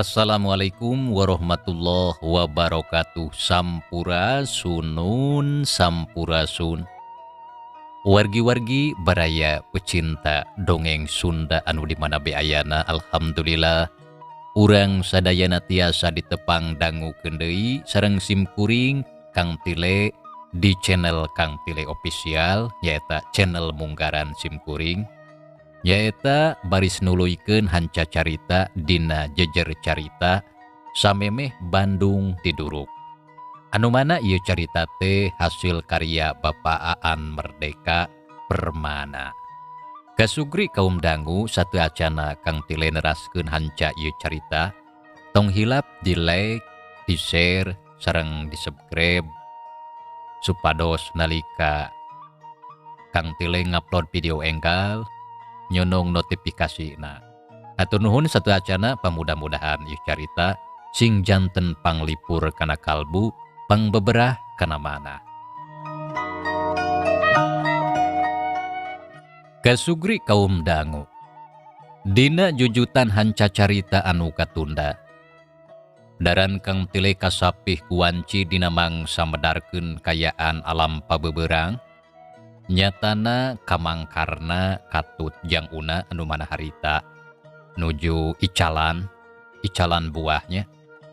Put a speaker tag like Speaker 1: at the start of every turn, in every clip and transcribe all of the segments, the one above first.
Speaker 1: Assalamualaikum warahmatullahi wabarakatuh. Sampurasunun sampurasun. Wargi-wargi baraya pecinta dongeng Sunda anu di mana be ayana, alhamdulillah urang sadayana tiasa ditepang dangukeun deui sareng simkuring Kang Tile di channel Kang Tile Official, nyaeta channel munggaran simkuring, nyaeta baris nuluykeun hanca carita dina jejer carita samemeh Bandung diduruk. Anu mana ieu carita teh hasil karya Bapak Aan Merdeka Permana. Kasugri kaum dangu satu acana Kang Tile neraskeun hanca ieu carita, tong hilap di like, di share, sareng di subscribe supados nalika Kang Tile ngupload video enggal nyonong notifikasina. Hatur nuhun satu acana, pamudah-mudahan ieu carita sing janten panglipur kana kalbu, pangbeberah kana manah. Kasugri kaum dangu dina jujutan hanca carita anu katunda. Daran Kang Tile kasapih kuanci dina mangsa medarkeun kayaan alam pabeberang, nyatana kamangkarna katut jang una anu mana harita nuju icalan, icalan buahnya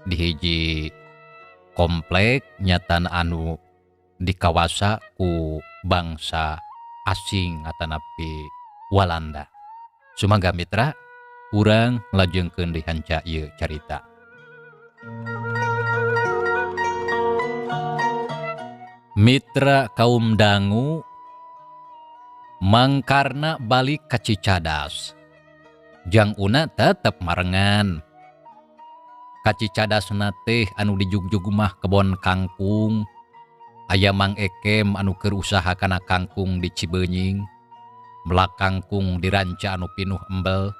Speaker 1: di hiji komplek nyatana anu dikawasa ku bangsa asing atanapi Walanda. Sumangga mitra, urang lajengkeun di hanca ieu carita. Mitra kaum dangu mangkarna balik ka Cicadas. Jang una tetep marengan. Ka Cicadasna teh anu dijugjug mah kebon kangkung. Aya Mang Ekem anu keur usaha kana kangkung di Cibenying. Melak kangkung di ranca anu pinuh embel.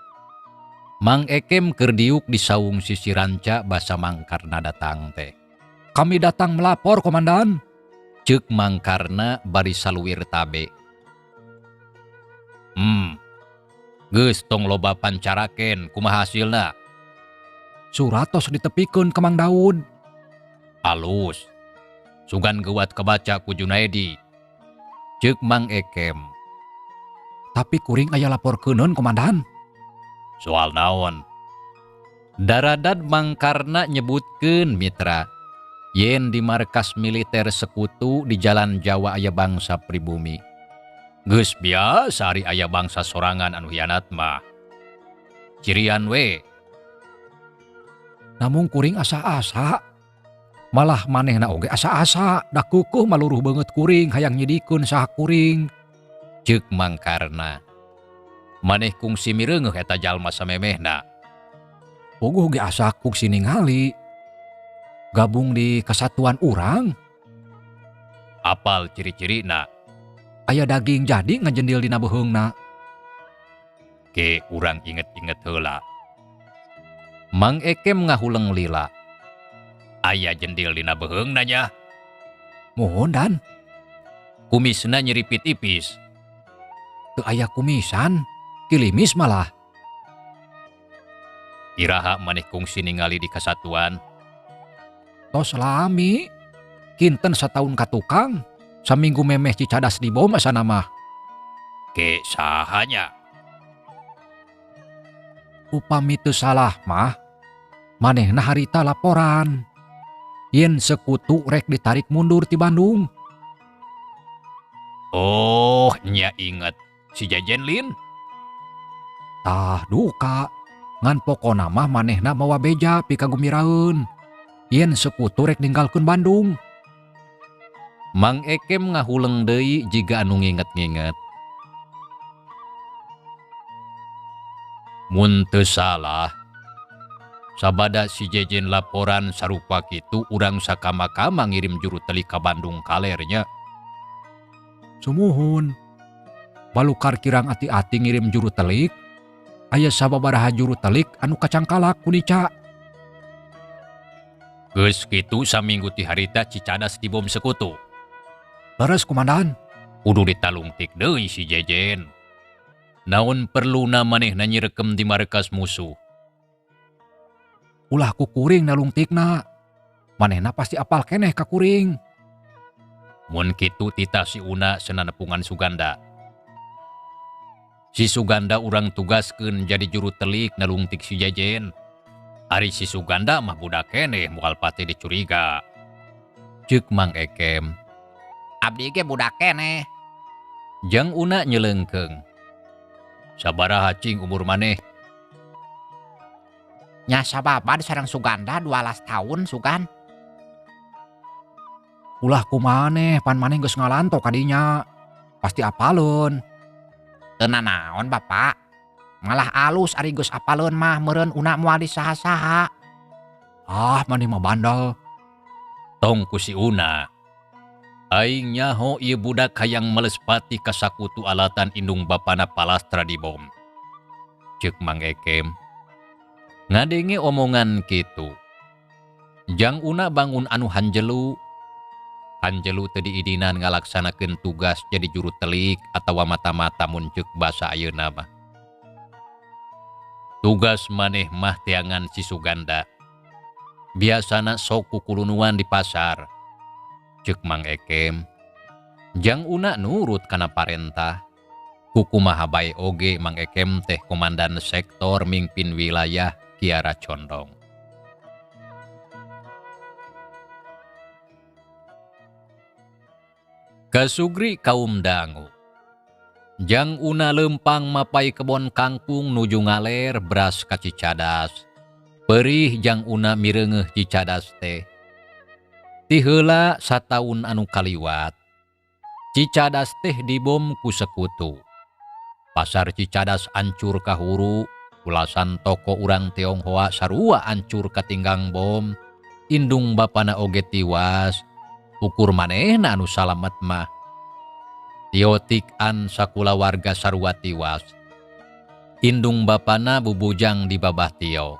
Speaker 1: Mang Ekem keur diuk di saung sisi ranca basa mangkarna datang teh.
Speaker 2: Kami datang melapor, Komandan.
Speaker 1: Ceuk mangkarna bari saluir tabe. Geus tong loba pancaraken, kumaha hasilna?
Speaker 2: Surat tos ditepikeun ka Mang Daud.
Speaker 1: Alus. Sugan geuwat kebaca ku Junaedi. Ceuk Mang Ekem.
Speaker 2: Tapi kuring aya laporkeuneun, Komandan.
Speaker 1: Soal naon? Daradad mangkarna nyebutkeun mitra yen di markas militer sekutu di Jalan Jawa aya bangsa pribumi. Geus biasa ari aya bangsa sorangan anu hianat mah. Cirian we.
Speaker 2: Namung kuring asa-asa. Malah manehna oge asa-asa, da kukuh maluruh beungeut kuring hayang nyidikeun saha kuring.
Speaker 1: Ceuk mangkarna. Maneh kungsi mireungeuh eta jalma samemehna.
Speaker 2: Puguh ge asa kungsi ningali. Gabung di kesatuan urang.
Speaker 1: Apal ciri-cirina?
Speaker 2: Aya daging jadi ngajendil dina beuheungna.
Speaker 1: Ke urang inget-inget heula. Mang Ekem ngahuleng lila. Aya jendil dina beuheungna nya.
Speaker 2: Mohon dan.
Speaker 1: Kumisna nyeripit ipis.
Speaker 2: Teu aya kumisan, kilimis malah.
Speaker 1: Iraha maneh kungsi ningali di kasatuan?
Speaker 2: Tos lami. Kinten sataun ka tukang. Saminggu memeh Cicadas dibom asana mah.
Speaker 1: Ke sahanya?
Speaker 2: Upami teu salah mah, manehna harita laporan. Yen sekutu rek ditarik mundur ti Bandung.
Speaker 1: Oh, nya inget. Si Jajen Lin?
Speaker 2: Tah duka. Ngan pokona mah manehna mawa beja pikagumiraeun. Yen sekutu rek ninggalkeun Bandung.
Speaker 1: Mang Ekem ngahuleng deui jiga anu nginget-nginget. Mun teu salah, sabada si Jejen laporan sarupa kitu urang sakama-kama ngirim juru telik ka Bandung kalernya.
Speaker 2: Sumuhun. Balukar kirang ati-ati ngirim juru telik, aya sababaraha juru telik anu kacangkalak ku Nica.
Speaker 1: Geus kitu saminggu ti harita Cicadas dibom sekutu.
Speaker 2: Leres komandan.
Speaker 1: Kudu ditalungtik deui si Jejen. Naon perluna manehna nyirekem di markas musuh?
Speaker 2: Ulah ku kuring nalungtikna. Manehna pasti apal keneh ka kuring.
Speaker 1: Mun kitu titah si Una senanepungan Suganda. Si Suganda urang tugaskeun jadi juru telik nalungtik si Jejen. Ari si Suganda mah budak keneh moal pati dicuriga. Ceuk Mang Ekem.
Speaker 3: Abdi ge budak keneh.
Speaker 1: Jang Una nyelengkeung. Sabaraha cing umur maneh?
Speaker 3: Nya sababad sareng Suganda 12 tahun Sugan.
Speaker 2: Ulah kumaneh pan maneh geus ngalanto kadinya. Pasti apaleun.
Speaker 3: Teu nanaon Bapak. Malah alus ari geus apaleun mah meureun Una moal disaha-saha.
Speaker 2: Ah, maneh mah bandel.
Speaker 1: Tong ku si Una. Aing nyaho ieu budak hayang melespati ka sakutu alatan indung bapana palastra dibom. Ceuk Mang Ekem. Ngadenge omongan kitu. Jang Una bangun anu hanjelu. Hanjelu teu diidinan ngalaksanakeun tugas jadi juru telik atawa mata-mata mun ceuk basa ayeuna mah. Tugas maneh mah teangan si Suganda. Biasana sok kukulunuan di pasar. Ceuk Mang Ekem. Jang Una nurut kana parentah. Kukumaha bae oge Mang Ekem teh komandan sektor mingpin wilayah Kiara Condong. Kasugri kaum dangu. Jang Una lempang mapai kebon kangkung nuju ngaler beras ka Cicadas. Perih Jang Una mireungeuh Cicadas teh. Ti heula sataun anu kaliwat, Cicadas teh dibom ku sekutu. Pasar Cicadas ancur kahuru, ulasan toko urang Tionghoa sarua ancur katinggang bom, indung bapana oge tiwas, ukur manehna anu salamet mah. Tiotik an sakulawarga sarua tiwas. Indung bapana bubujang di Babah Tio.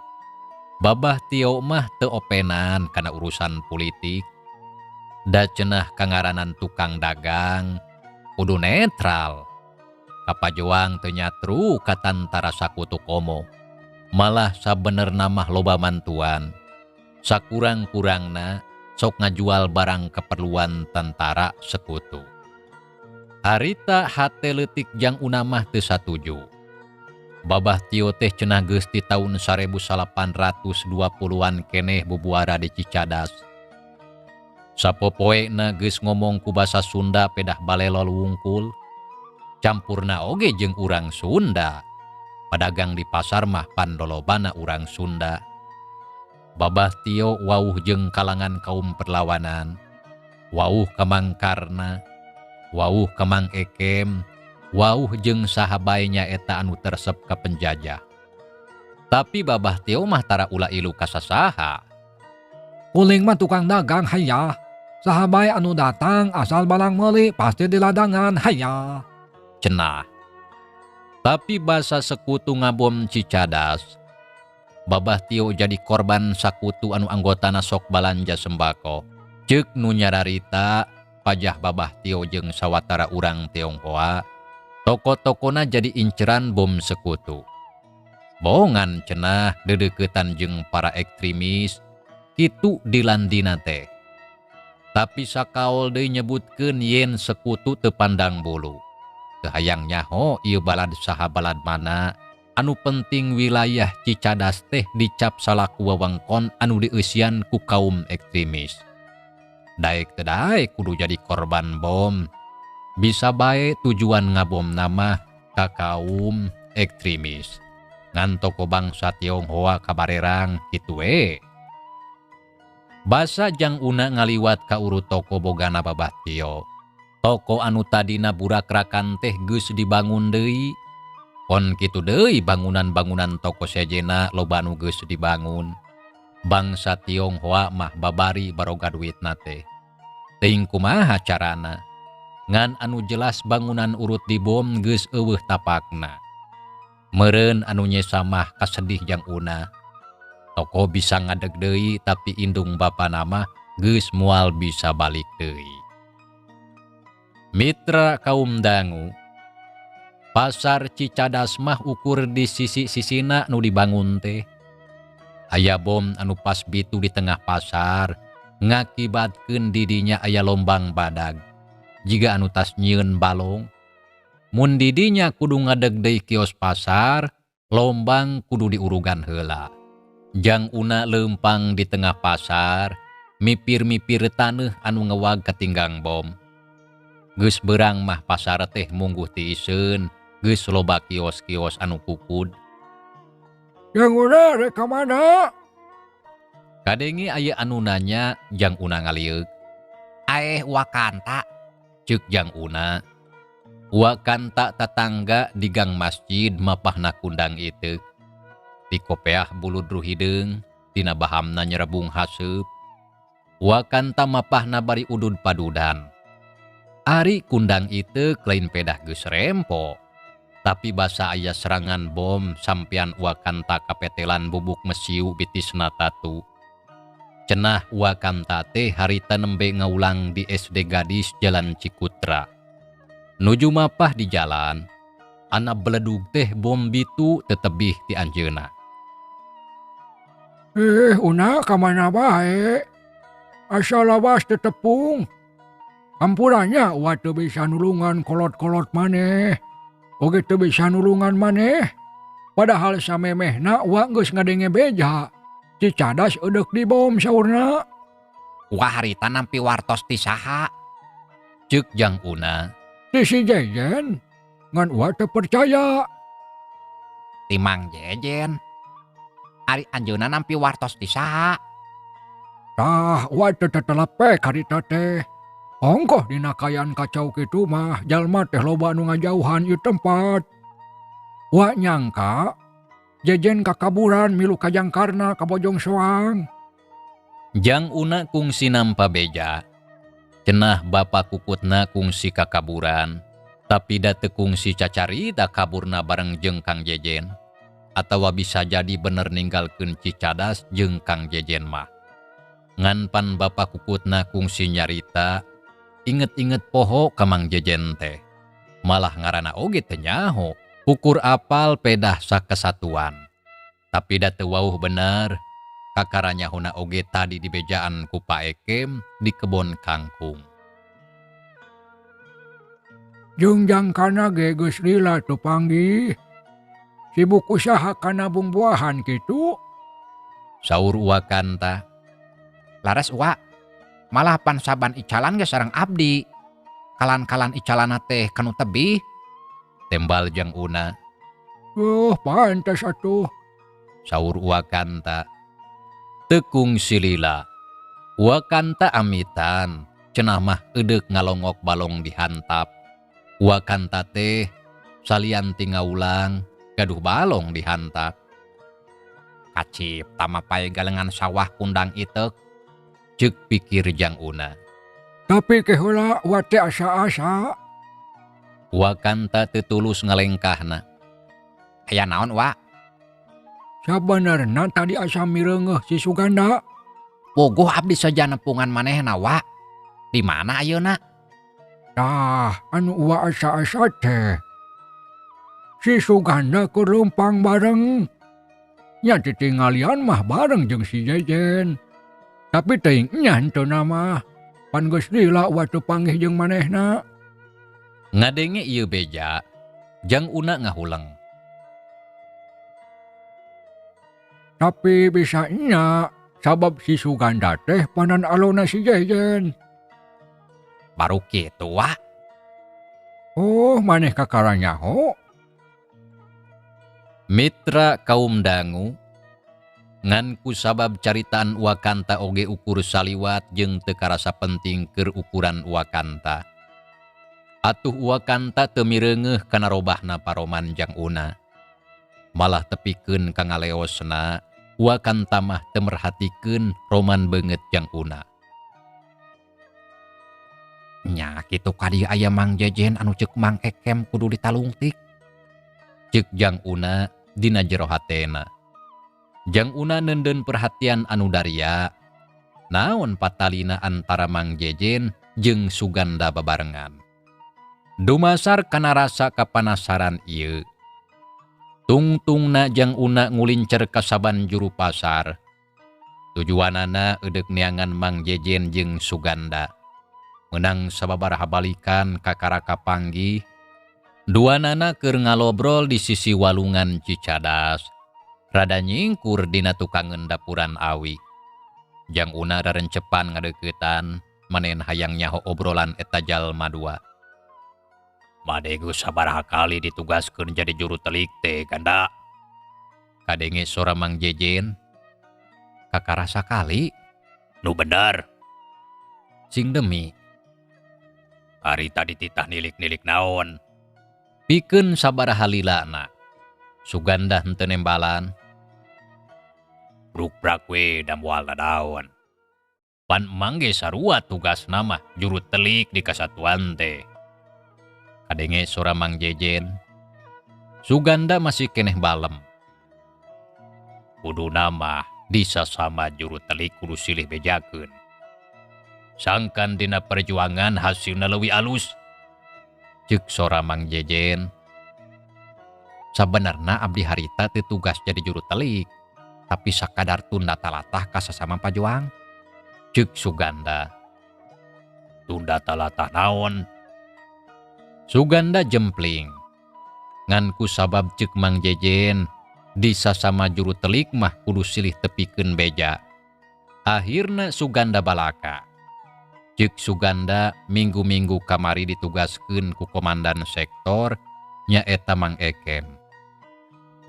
Speaker 1: Babah Tio mah teu openan kana urusan politik. Da cenah kangaranan tukang dagang, kudu netral. Kapajoang teu nyatru ka tantara sakutu komo. Malah sabenerna mah loba mantuan. Sakurang-kurangna sok ngajual barang keperluan tentara sekutu. Harita hate leutik Jang Una mah teu satuju. Babah Tio teh cenah geus ti taun 1820-an keneh bubuara di Cicadas. Sapopoena geus ngomong ku basa Sunda pedah balelol wungkul. Campurna oge jeung urang Sunda. Padagang di pasar mah pandolobana urang Sunda. Babah Tio wauh jeung kalangan kaum perlawanan. Wauh ka Mang Karna, wauh ka Mang Ekem, wauh jeung saha bae nyaeta anu teresep ka penjajah. Tapi Babah Tio mah tara ulah ilu ka sasaha.
Speaker 2: Kuling mah tukang dagang hayah. Saha bae anu datang asal balang meuli pasti di ladangan hayah.
Speaker 1: Cenah. Tapi basa sekutu ngabom Cicadas, Babah Tio jadi korban sakutu anu anggotana sok balanja sembako. Ceuk nu nyararita pajah Babah Tio jeung sawatara urang Tionghoa, toko-tokona jadi inceran bom sekutu. Bongan cenah dedeukeutan jeung para ekstremis kitu dilandina teh. Tapi sakaol deui nyebutkeun yen sekutu teu pandang bulu. Teu hayang nyaho ieu balad saha balad mana, anu penting wilayah Cicadas teh dicap salaku wewengkon anu dieusian ku kaum ekstremis. Daek teu daek kudu jadi korban bom. Bisa bae tujuan ngabom nama ka kaum ekstremis. Ngan toko bangsa Tionghoa kabarerang kitu we. Basa Jang Una ngaliwat ka urut toko bogana Babah Tio. Toko anu tadina burakrakan teh geus dibangun deui. Kon kitu deui bangunan-bangunan toko sejena loba nu geus dibangun. Bangsa Tionghoa mah babari baroga duitna teh. Teuing kumaha carana? Ngan anu jelas bangunan urut dibom geus eueuh tapakna. Meureun anu nyesa mah kasedih Jang Una. Toko bisa ngadeg deui tapi indung bapana mah geus moal bisa balik deui. Mitra kaum dangu, pasar Cicadas mah ukur di sisi-sisina nu dibangun teh. Aya bom anu pas bitu di tengah pasar ngakibatkeun didinya aya lombang badag. Jiga anu tas nyieun balong. Mun didinya kudu ngadeg deui kios pasar, lombang kudu diurugan heula. Jang Una leumpang di tengah pasar, mipir-mipir taneuh anu ngewag katinggang bom. Geus beurang mah pasar teh mungguh tiiseun, geus loba kios-kios anu kukud.
Speaker 2: Jang Una rek ka mana?
Speaker 1: Kadenge aya anu nanya, Jang Una ngalieuk.
Speaker 3: Aeh Wakanta,
Speaker 1: ceuk Jang Una. Wakanta tatangga di gang masjid mapahna kundang iteuk. Dikopeah buludruh hideung, dina bahamna nyerebung haseup. Wakanta mapahna bari udud padudan. Ari kundang iteuk lain pedah geus rempo. Tapi basa aya serangan bom sampean Wakanta kapetelan bubuk mesiu bitisna tatu. Cenah Wakanta teh harita nembe ngaulang di SD Gadis Jalan Cikutra. Nuju mapah di jalan, ana beledug teh bom bitu tetebih ti anjeunna.
Speaker 2: Una ka mana bae? Asa lawas tetepung. Ampurannya wa teu bisa nulungan kolot-kolot maneh. Oge teu bisa nulungan maneh. Padahal samemehna wa geus ngadenge beja. Cicadas eudek dibom saurna.
Speaker 3: Wah harita nampi wartos ti saha?
Speaker 1: Ceuk Jang Una.
Speaker 2: Ti si Jejen. Ngan wa teu percaya.
Speaker 3: Ti Mang Jejen. Ari anjeunna nampi wartos ti saha?
Speaker 2: Tah, wa teu tetelepek harita teh. Ongkoh dina kaayaan kacau kitu mah jalma teh loba nu ngajauhan ieu tempat. Wa nyangka Jejen kakaburan milu ka Jangkarna ka Bojong Soang.
Speaker 1: Jang Una kungsi nampa beja. Cenah bapa kukutna kungsi kakaburan, tapi da teu kungsi cacarita kaburna bareng jeung Kang Jejen. Atawa bisa jadi bener ninggalkeun Cicadas jeung Kang Jejen mah. Ngan pan bapa kukutna kungsi nyarita, inget-inget poho ka Mang Jejen teh. Malah ngaranna oge teu nyaho, ukur apal pedah sakesatuan. Tapi da teu wauh bener, kakara nyahona oge tadi dibejaan ku Pak Ekem di kebon kangkung.
Speaker 2: Jeung jangkana ge geus lila teu panggih. Sibuk usaha kana bungbuahan kitu.
Speaker 1: Saur Wakanta.
Speaker 3: Laras wa, malah pan saban icalan ge sareng abdi. Kalan-kalan icalana teh kanu tebih.
Speaker 1: Tembal Jang Una.
Speaker 2: Pantes atuh.
Speaker 1: Saur Wakanta. Tekung silila. Wakanta amitan. Cenah mah eudek ngalongok balong dihantap. Wakanta teh salian ti ngaulang gaduh balong dihantap.
Speaker 3: Kacipta mapay galengan sawah kundang iteuk.
Speaker 1: Ceuk pikir Jang Una.
Speaker 2: Tapi keheula wa teh asa-asa.
Speaker 1: Wakanta teu tulus ngalengkahna.
Speaker 3: Aya naon wa?
Speaker 2: Sabenerna tadi asa mireungeuh si Suganda.
Speaker 3: Puguh abdi saja nepungan manehna wa. Di mana ayeuna?
Speaker 2: Tah, anu wa asa-asa teh. Si Suganda keur leumpang bareng. Nya titinggalian mah bareng jeung si Jejen. Tapi teuing nya henteu mah. Pan geus lila wa teu panggih jeung manehna.
Speaker 1: Ngadenge ieu beja, Jang Una ngahuleng.
Speaker 2: Tapi bisa nya sabab si Suganda teh panan alona si Jejen.
Speaker 3: Baru kitu wa.
Speaker 2: Oh, maneh kakara nyaho.
Speaker 1: Mitra kaum dangu, Ngan kusabab caritaan Wakanta oge ukur saliwat jeung teu karasa penting keur ukuran Wakanta. Atuh Wakanta teu mireungeuh kana robahna paroman Jang Una. Malah tepikeun ka ngaleosna, Wakanta mah teu merhatikeun roman beungeut Jang Una.
Speaker 3: Nya kitu ka dieu aya Mang Jejen anu ceuk Mang Ekem kudu ditalungtik.
Speaker 1: Ceuk Jang Una dina jero hatena. Jang Una neundeun perhatian anu daria. Naon patalina antara Mang Jejen jeung Suganda babarengan. Dumasar kana rasa kapanasaran ieu. Tungtungna Jang Una ngulincer ka saban juru pasar. Tujuanana eudek neangan Mang Jejen jeung Suganda. Meunang sababaraha balikan kakara kapanggih. Duanana keur ngalobrol di sisi walungan Cicadas. Rada nyingkur dina tukangeun dapuran awi. Jang Una rarencepan ngadeuketan, manen hayang nyaho obrolan eta jalma dua. Made geus sabaraha kali ditugaskeun jadi juru telik teh ganda. Kadenge sora Mang Jejen. Kakarasa kali. Nu bener. Sing demi. Ari tadi titah nilik-nilik naon. Pikeun sabaraha lilana. Suganda henteu nembalan. Brukbrak we da moal nadaon. Pan emang ge sarua tugasna mah juru telik di kasatuan teh. Kadenge sora Mang Jejen. Suganda masih keneh balem. Kuduna mah disasama juru telik kudu silih bejakeun. Sangkan dina perjuangan hasilna leuwih alus. Ceuk sora Mang Jejen. Sabenerna abdi harita teu tugas jadi juru telik, tapi sakadar tunda talatah ka sasama pajuang. Ceuk Suganda. Tunda talatah naon? Suganda jempling. Ngan ku sabab ceuk Mang Jejen, di sasama juru telik mah kudu silih tepikeun beja. Akhirna Suganda balaka. Ceuk Suganda minggu-minggu kamari ditugaskeun ku komandan sektor nyaeta Mang Ekem.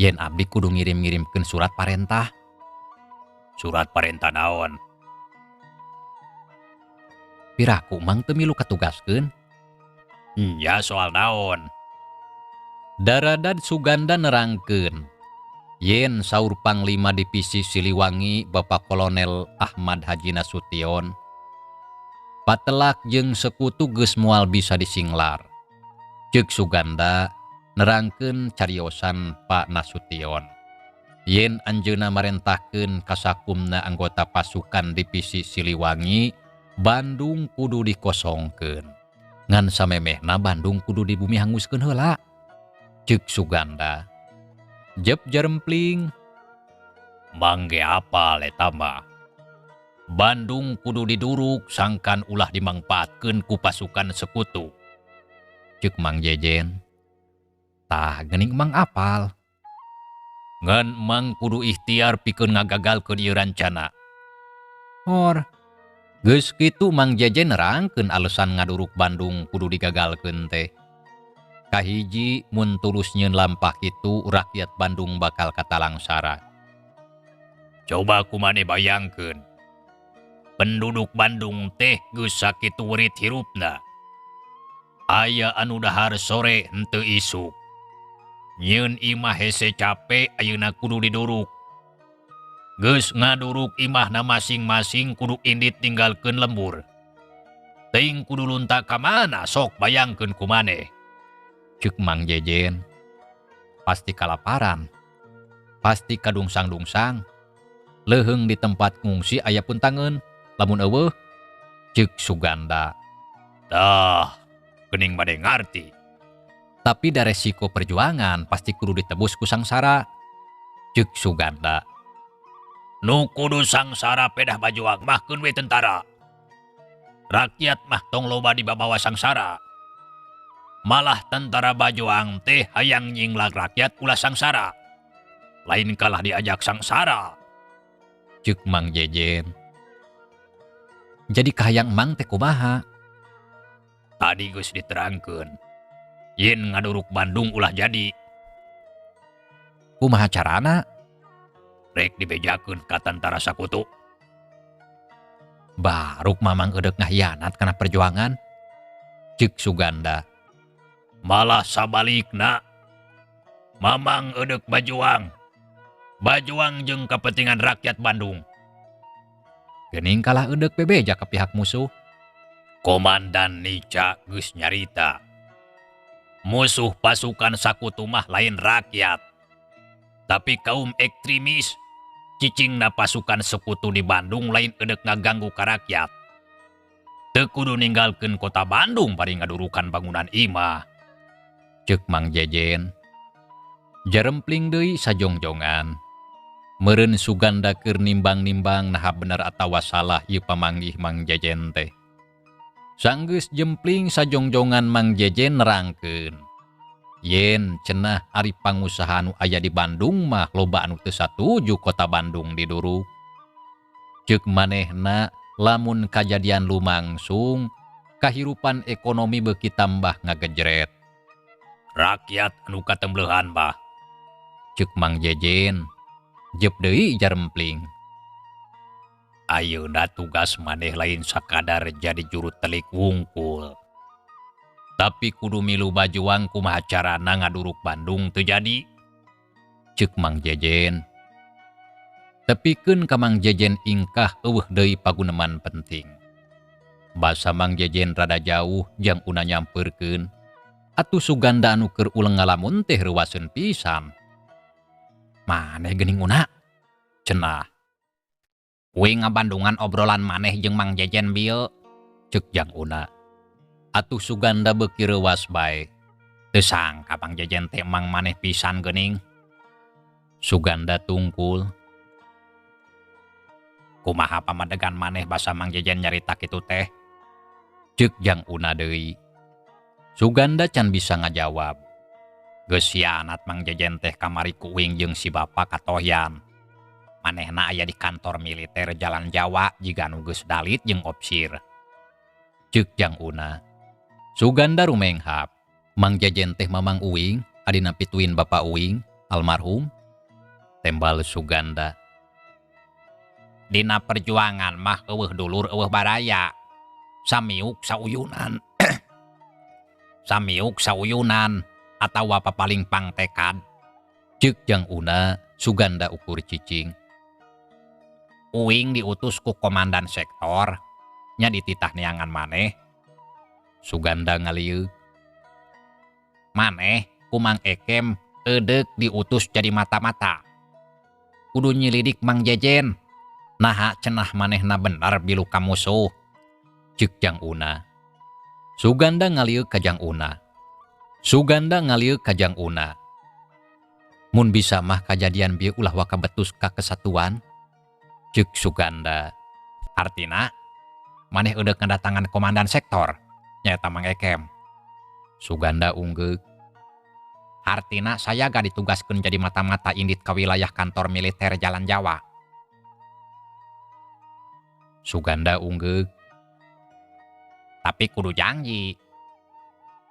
Speaker 1: Yen abdi kudu ngirim-ngirimkeun surat parentah. Surat parentah naon? Piraku Mang teu milu katugaskeun? Ya soal naon? Daradad Suganda nerangkeun. Yen saur Panglima Divisi Siliwangi Bapak Kolonel Ahmad Haji Nasution. Patelak jeung sekutu geus moal bisa disinglar. Ceuk Suganda nerangkeun cariosan Pak Nasution. Yen anjeunna marentahkeun kasakumna anggota pasukan Divisi Siliwangi, Bandung kudu dikosongkeun. Ngan samemehna Bandung kudu dibumi hanguskeun heula. Ceuk Suganda. Jep jarempling. Mangge apal eta mah. Bandung kudu diduruk sangkan ulah dimangpaatkeun ku pasukan sekutu. Ceuk Mang Jejen. Tah geuning Mang apal. Ngan Mang kudu ikhtiar pikeun ngagagalkeun ieu rancana. Hor. Geus kitu Mang Jejen nerangkeun alesan ngaduruk Bandung kudu digagalkeun teh. Kahiji mun tulus nyeun lampah kitu rakyat Bandung bakal katalangsara. Coba kumane bayangkeun. Penduduk Bandung teh geus sakitu werit hirupna. Aya anu dahar sore henteu isuk. Nyeun imah hese cape ayeuna kudu diduruk. Geus ngaduruk imahna masing-masing kudu indit ninggalkeun lembur. Teuing kudu lunta ka mana sok bayangkeun kumaneh. Ceuk Mang Jejen. Pasti kalaparan. Pasti kadungsang-dungsang. Leuheung di tempat ngungsi aya puntangeun. Lamun eueuh ceuk Suganda. Tah, geuning bade ngarti. Tapi da resiko perjuangan pasti kudu ditebus ku sangsara. Ceuk Suganda. Nu kudu sangsara pedah bajuang mah keun we tentara. Rakyat mah tong loba dibabawa sangsara. Malah tentara bajuang teh hayang nyinglag rakyat ulah sangsara. Lain kalah diajak sangsara. Ceuk Mang Jejen. Jadi kahayang Mang teh kumaha? Tadi geus diterangkeun. Yen ngaduruk Bandung ulah jadi. Kumaha carana? Rek dibejakeun ka tantara sakutu. Baruk Mamang eudek ngahianat kana perjuangan. Ceuk Suganda. Malah sabalikna. Mamang eudek bajuang. Bajuang jeung kepentingan rakyat Bandung. Geuning kalah eudek bebeja ka pihak musuh. Komandan Nica geus nyarita. Musuh pasukan sakutu mah lain rakyat. Tapi kaum ekstremis. Cicingna pasukan sekutu di Bandung lain eudek ngaganggu ka rakyat. Teu kudu ninggalkeun kota Bandung bari ngadurukan bangunan imah. Ceuk Mang Jejen. Jarempling deui sajongjongan. Meureun Suganda keur nimbang-nimbang naha bener atawa salah ieu pamanggih Mang Jejen teh. Sanggeus jempling sajongjongan Mang Jejen nerangkeun. Yen cenah ari pangusaha anu aya di Bandung mah loba anu teu satuju kota Bandung diduruk. Ceuk manehna lamun kajadian lumangsung, kahirupan ekonomi beuki tambah ngagejret. Rakyat anu katemblehan bah. Ceuk Mang Jejen. Jep deui jarempling. Ayeuna tugas maneh lain sakadar jadi juru telik wungkul. Tapi kudu milu bajuang kumaha carana ngaduruk Bandung teu jadi. Ceuk Mang Jejen. Tepikeun ka Mang Jejen ingkah eueuh deui paguneman penting. Basa Mang Jejen rada jauh jang una nyampeurkeun. Atuh Suganda anu keur uleng ngalamun teh reuwaseun pisan. Maneh geuning una? Cenah. Uing ngabandungan obrolan maneh jeung Mang Jejen bieu. Ceuk jang una. Atuh Suganda beuki reuwas bae. Teu sangka Mang Jejen teh mang maneh pisan geuning. Suganda tungkul. Kumaha pamadegan maneh basa Mang Jejen nyarita kitu teh? Ceuk jang una deui. Suganda can bisa ngajawab. Geus hianat Mang Jejen teh kamari ku uing jeung si bapa katohyan. Manehna aya di kantor militer Jalan Jawa jiga nu geus dalit jeung opsir. Ceuk jang una. Suganda rumenghap. Mang Jejen teh mamang uing, adina pituin bapa uing, almarhum. Tembal Suganda. Dina perjuangan mah eueuh dulur eueuh baraya. Samiuk sauyunan. Samiuk sauyunan atawa papaling pangtekad. Ceuk jang una, Suganda ukur cicing. Uing diutus ku komandan sektor, nya dititah neangan maneh. Suganda ngalieuk. Maneh ku Mang Ekem eudek diutus jadi mata-mata. Kudu nyilidik Mang Jejen. Naha cenah manehna bener bilu ka musuh. Ceuk jang una. Suganda ngalieuk ka jang una. Suganda ngalieuk ka jang una. Mun bisa mah kajadian bieu ulah waka betus ka kesatuan. Ceuk Suganda. Artina maneh eudek ngadatangan komandan sektor nyaeta Mang Ekem. Suganda unggeuk. Hartina saya gak ditugaskeun jadi mata-mata indit ka wilayah kantor militer Jalan Jawa. Suganda unggeuk. Tapi kudu janji.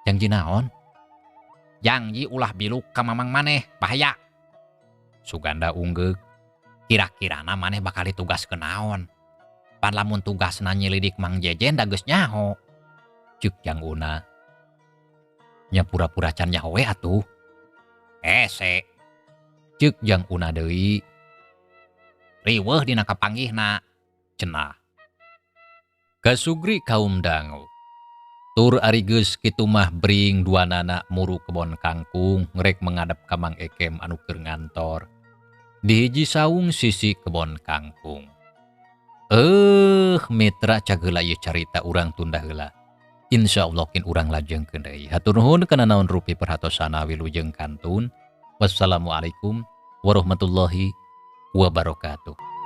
Speaker 1: Janji naon? Janji ulah biluk ka mamang maneh, bahaya. Suganda unggeuk. Kira-kirana maneh bakal ditugaskeun naon? Pan lamun tugasna nyelidik Mang Jejen da geus nyaho. Ceuk jang una. Nya pura-pura can nyaho we atuh. Hese. Ceuk jang una deui. Riweuh dina kapanggihna. Cenah. Kasugri kaum dangu. Tur ari geus kitu mah bring duanana muru kebon kangkung ngrek menghadap ka Mang Ekem anu keur ngantor. Di hiji saung sisi kebon kangkung. Mitra cageula ieu carita urang tunda heula. Insyaallah kin urang lajengkeun deui. Hatur nuhun kana naon rupi perhatosana wilujeng kantun. Wassalamualaikum warahmatullahi wabarakatuh.